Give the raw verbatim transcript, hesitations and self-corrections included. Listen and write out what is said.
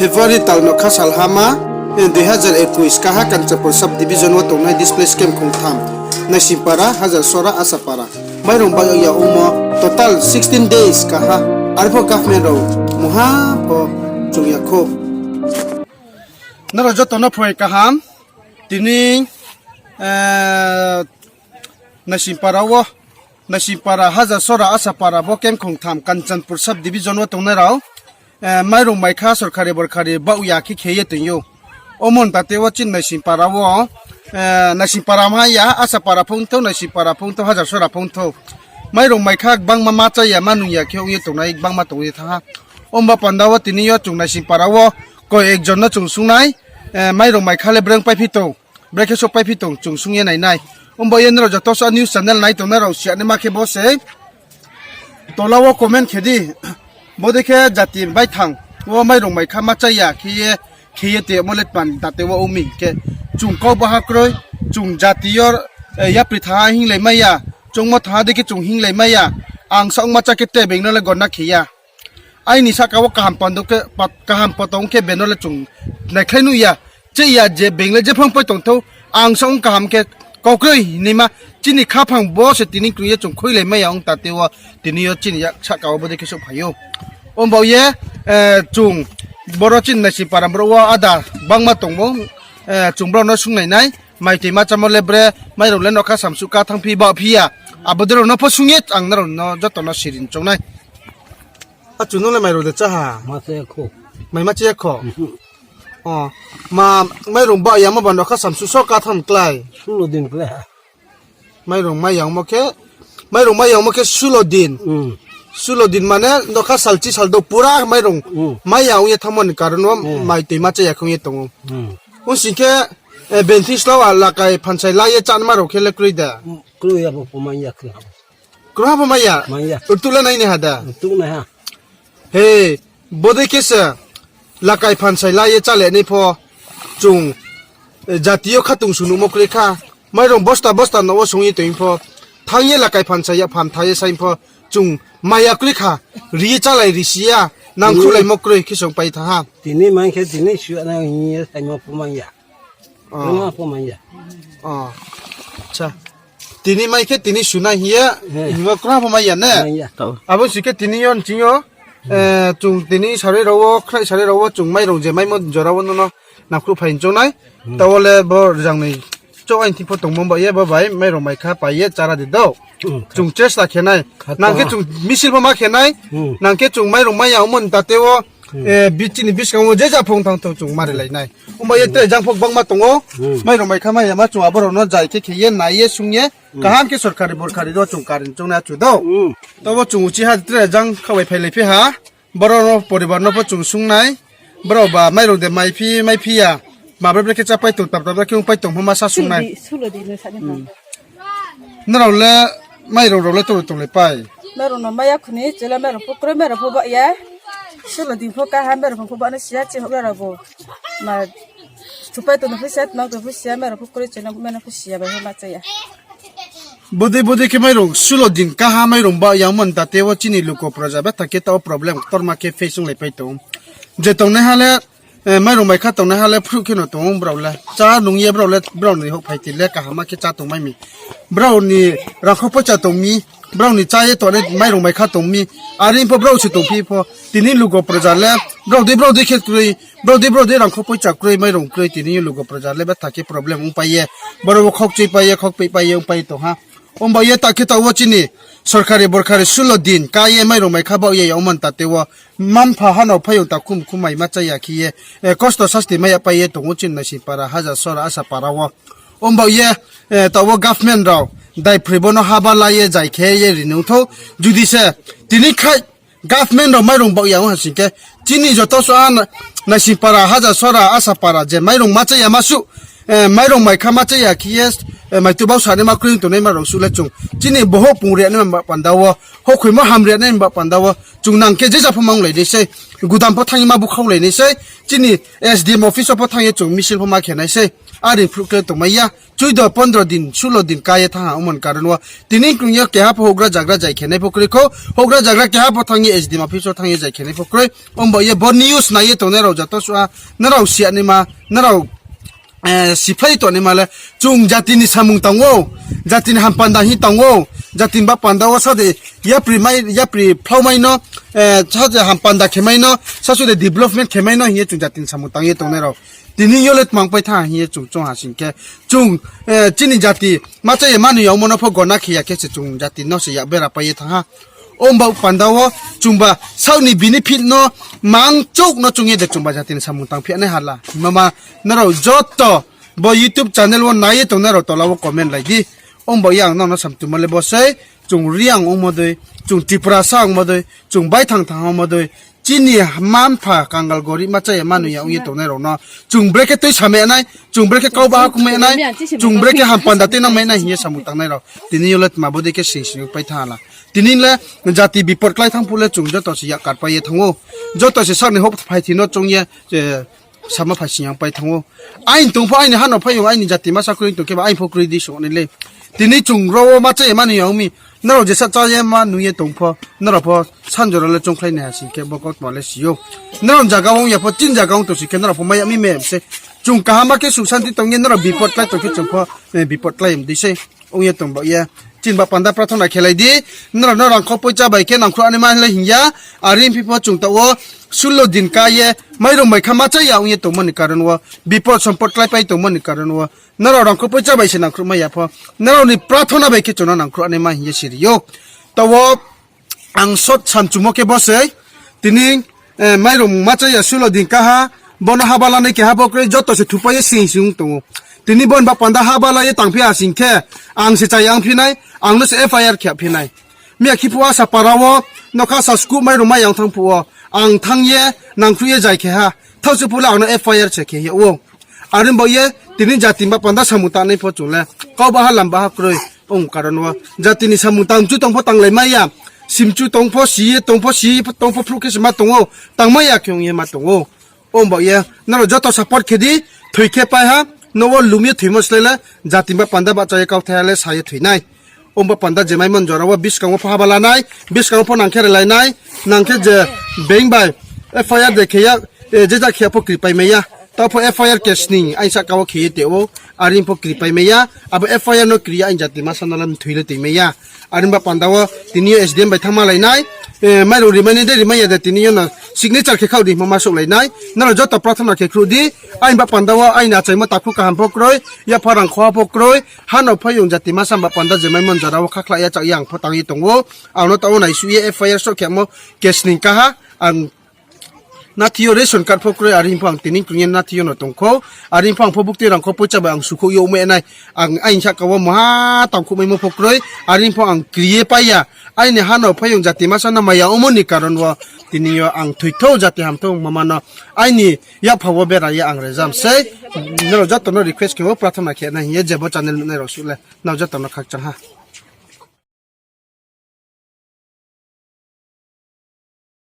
February tal nokha salhama, eh, dui hazar ekush kaha Kanchanpur sub division wo tongnai displaced camp khongtham, Naisingpara, Hajarsora, Asapara. Mairong baoh ya ongmo total sixteen days kaha, arpho government rao mungha pho chung ya kho. Nrao joto no phai kaham, tini, eh, Naisingpara wo, Naisingpara, Hajarsora, Asapara bo camp khongtham Kanchanpur sub division wo tongnai rao, eh, mairong maikha sorkari borkari baoh ya khe khe ye tong ou. Omo ni tate wo chini Naisingpara wo, eh, Naisingpara ma ya, Asapara phongthou, Naisingpara phongthou, Hajarsora phongthou. Mairong maikha gbangma ma cha ya, ma nung ya khe ong ye tongnai gbangma tong ye thanng ha. Omba panda wo tini yo chung Naisingpara wo koi ekjon no chung sungnai, eh, mairong maikha le breng paiphi tong, brekhe souh paiphi tong chung sung ye nainai. Omba ye nrao joto sa news channel nai tongnai rao si ya naima khe bo se tola wo comment khe di. Bodei khe jati baithang wo mairong maikha ma cha ya khe ye, khe ye tongmo le tma ni tate wo ong mi khe, chung kau baha kroi, chung jati yo, eh, yapri thanng ha hinglai mai ya, choungmo thanng ha dei khe chung hinglai mai ya, ang saoh ongma cha khe tre being no le gona khe ya. Aini sahka wo kaham pando khe, pa-, kaham poto ong khe beno le chung naikhlai nuh ya. Cheh ya je being le jephang pai tongthou, ang saoh ong kaham khe kaukroi hinaima chini khaphang bo se tini kroi ye chung khuilai mai ya ong tate wo tini yo chini yak sahka wo bodei khe souhphai ou. Omba ye, eh, chung boro chini Naisingpara brouh wo ada gbangma tongmo, eh, chung brao no sungnai nai, mai toi ma chámo le bre, mairong le nokha samsuh ka thanngphi baohphi ya. Abo dei rao no pho sung ye ang nrao no joto no sirin choung nai. Achu, nung le mairong de chá ha? Ma cha ya kho. Mai ma cha ya kho? Mhm. O, ma, mairong baoh yamo ba nokha samsuh so ka thanng klái? Sulo din klái ha. Mairong mai yangmo khe, mairong mai yangmo khe sulo din. Hmm. Sulo din mane nokha salchi saldouh pura mairong Hmm. mai ya ong ye thanngmo ni karon wo Hmm. mai toi ma cha ya khe ong ye tong ou. Hmm. Ong sing khe, eh, benthing sla a lakai phansai la ye chánma rao khe le kroi da? Hmm, kroi, abo pho mai ya khe. Kroi ha pho mai ya? Mai ya. Rtuh le nai ni ha da? Rtuh nai ha. He, bodei khe se lakai phansai la ye chá le nai pho chung, eh, jati yo khatungsung nuhmo kroi kha. Mairong bosta bosta no wo song ye tong pho, thanng ye lakai phansai ya pham tha ye saing pho, chung mai ya kroi kha, ri ye chálai risi ya, nangkhruhlaimo kroi khe song pai thanng ha. Tini mai khe tini su ya nai hing ye saingmo pho mai ya. O. Kroi ha pho mai ya. O. Acha. Tini mai khe tini su nai hing ye, He. hingmo kroi ha pho mai ya ne? Mai ya. Abo si khe tini yo nching yo, eh, chung tini sarui rao wo, khrai sarui rao wo chung mairong je maimo jora wo nono nangkhruh phai choung nai. Hmm. Taoh wo le bo rzangnoi chouh aini thing pho tongmo ba ye bo bai mairong mai kha pai ye chára di dou. Hmm. Chung chesta khe nai. Kha Nang khe ta. chung misil pho ma khe nai. Hmm. Nang khe chung mairong mai ya ongmo ni tate wo, Hmm. eh, bi-, chini buskang wo je ja phung thanng thou chung marilai nai. Omba ye tre jang pho gbangma tong ou. Hmm. Mairong mai kha mai ya ma chung abo rao no jai khe khe ye nai ye sung ye. Hmm. Kaham khe sorkari borkari no chung karin choung nai achu dou. Hmm. Taoh wo chung uchi ha tre jang khabai phailai phi ha. Boro no poribar no pho chung sung nai. Brao ba mairong de maiphi, maiphi ya. Ma bre bre khe chá pai tong, tab tab khe ong pai tong pho ma sa sung nai. Sulo di, sulo di no sa ni Hmm. Nrao le mairong rao le tong tonglai pai? Mairong no mai ya khuni, chula mairong pho kroi, mairong pho baoh ya. Sulo din pho kaha, mairong pho baoh no si ya, chihouh ya rao bo. Ma, thupai tong no pho si ya, tnang tong pho si ya, mairong pho kroi, chula mairong pho si ya, bai pho ma cha ya. Bodei bodei khe mairong sulo din kaha mairong baoh yangmo ni tate wo chini luku proja betha khe taoh wo problem ktorma khe face onglai pai tong. Je tongnaiha le, eh, mairong mai kha tongnaiha le phruh khe no tong ou brao le. Chá nung ye brao le, brao ni houhphai ti le kaham khe chá tongmai mi. Brao ni rangkho poicha tong mi, brao ni chá ye tongnai mairong mai kha tong mi. Are pho brao se tongphi pho. Tini luku proja le, brao dei brao dei khe kroi, brao dei brao dei rangkho poicha kroi, mairong kroi, tini luku proja le betha khe problem ongpai ye. Boro wo khokchoi pai ye, khokpei pai ye, ongpai tong ha. Omba ye ta khe taoh wo chini sorkari borkari sulo din ka ye mairong mai kha baoh ye yangmo ni tate wo. Mma-mpha ha no phaiyong takhum khum mai ma cha ya khe ye, eh, kosto sasti mai ya pai ye tong ou chini Naisingpara, Hajarsora, Asapara wo. Omba ye, eh, taoh wo government rao daiphroi bo no haba la ye jai khe ye ri nung thou. Judi se tini khai government rao mairong baoh ya ong ha sing khe, chini joto so a na-, Naisingpara, Hajarsora, Asapara je mairong ma cha ya ma suh, eh, mairong mai kha ma cha ya khe ye, eh, maitu bau sanaima kroi tongnai ma rao suh le chung chini bohouh pung ri ya naima panda wo, houhkhoimo ham ri ya naima panda wo, chung nang khe je ja pho ma onglai nai sei, gudam pho thanng ye ma bukhaulai nai sei, chini S D M office wo pho thanng ye chung misil pho ma khe nai sei. Are phruh khe tongmai ya. Chuido, pondro din, sulo din ka ye thanng ha, omo ni karon wo. Tini krung ye keha pho houhgra zagra zai khenai pho kroi kho. Houhgra zagra keha pho thanng ye S D M office wo thanng ye zai khenai pho kroi. Omba ye bo news nai ye tongnai rao joto suh ha, nrao si ya naima, nrao siphlai tongnaima le, chung jati ni samung tang ou, jati ni hampanda hing tang ou, jati ni ba panda wo sa de yapri mai, yapri phlaumai no, sa de hampanda khemai no, sasu de development khemai no hing ye chung jati ni samung tang ye tongnai rao. Tini yo le tmang pai thanng hing ye chung choung ha sing khe, chung, chini jati ma cha ye manu yagmo no pho gona khe ya khe se chung jati no se yak bera pai ye thanng ha. Omba panda wo chungba saoh ni benefit no, mang chouh no chung ye de chungba jati ni samung tang phi nai hala. Himba ma nrao joto bo YouTube channel wo nai ye tongnai rao tola wo comment lai di. Omba ye ang nrao no samtuma le bo sei, chung Reang ongmo dei, chung Tiprasa ongmo dei, chung baithang thang ongmo dei, chini mma-mpha kangal gorib ma cha ye manu ya ong ye tongnai rao no chung brekhe tuisamai nai, chung brekhe kau baha kumai nai, chung brekhe hampanda tuinangmai nai hing ye samung tangnai rao. Tini yo le tma bo dei khe sing sing pai thanng hala. Tini le jati bipot klái thanng phuh le chung joto se yak karpai ye thanng ou. Joto se sak ni houhphai thi no choung ye, sama phai sing yang pai thanng ou. Aini tong pho aini ha no phaiyong aini jati masa kroi tong khe ba aini pho kroi di song nai le. Tini chung ro wo ma cha ye manu ya ong mi, nrao jesa cha ye ma nung ye tong pho, nrao pho sanjora le choungkhlai nai ha sing khe bo kautma le si ou. Nrao zaga ong ya pho, chini zaga ong tong sing khe nrao pho mai ya mi me se. Chung kaham ma khe suk santi tong ye nrao bipot klái tong khe chung pho bipot klái mdi sei. Ong ye tong ba ye. Chini ba panda prathona khelai di. Nrao no rangkho poicha bai khe nangkhruh naima le hing ya. Are phi pho chung taoh wo sulo din ka ye mairung mai kha ma cha ya ong ye tongmo ni karon wo, bipot sompot kláipai tongmo ni karon wo, nrao rangkho poicha bai se nangkhruhmai ya pho, nrao ni prathona bai khe chung no nangkhruh naima hing ye siri ou. Taoh wo ang short samchumo khe bo sei, tini mairung ma cha ya sulo din ka ha, bo no haba lanai keha pho kroi, joto se thupai ye sing sing tong ou. Tini bo ni ba panda haba la ye tangphi ha sing khe, ang se chayang phi nai, ang no se F I R khe phi nai. Miya khe phuh Asapara wo, nokha sa skuh mairung mai yang thanng phuh wo, ang thanng ye, nangkhruh ye zai khe ha, thaoh se phuh le ang no F I R se khe yag ou. Are ba ye, tini jati ba panda samung tangnai pho chung le, kau baha lam baha kroi, ong karon wo, jati ni samung tang mchu tong pho tanglai mai ya, simchu tong pho, si ye tong pho, si ye tong pho phruh khe se ma tong ou, tangmai ya khe ong ye ma tong ou. Ong ba ye, nrao joto support khe di, thoi khe pai ha, no wo lum ye thoimo slái le, jati ba panda bahcha ye kauthai ha le sa ye thoi nai. Ong ba panda je maimo ni jora wo buskang wo pho haba la nai, buskang wo pho nang khe relai nai, nang khe je bank bai F I R de khe ya, je ja khe ya pho kripai mai ya. Taoh pho F I R case ni aini sahka wo khe ye te ou, are pho kripai mai ya. Abo F I R no kri ye aini jati masa no le mthoi le toi mai ya. Are ba panda wo tini yo S D M bai thanngma lai nai, mairung rimai nai de rimai ya de tini yo no signature khe khaoh di hingmo ma souhlai nai. Nrao joto prathona khe khruh di, aini ba panda wo aini achaimo takhu kaham pho kroi, yapha rangkho ha pho kroi, ha no phaiyong jati masa ba panda je maimo ni jora wo khakhla ya chak ye ang pho tang ye tong ou. Ang no taoh wo naisuh ye F I R souh khemo case ni kaha, ang nathi yo ration card pho kroi, are pho ang tini krung ye nathi yo no tong kho. Are pho ang pho buktui rangkho poicha bai ang sukhouh yo mai nai. Ang aini sahka wo maha tangkhouhmaimo pho kroi, are pho ang kri ye pai ya. Aini ha no phaiyong jati masa no maya ongmo ni karon wo tini yo ang thoithou jati hamthou mama no aini yapha wo bera ye ang rezam sei. Nrao joto no request khe ou, prathona khe nai hing ye je bo channel nai rao suh le. Nrao joto no khakchang ha.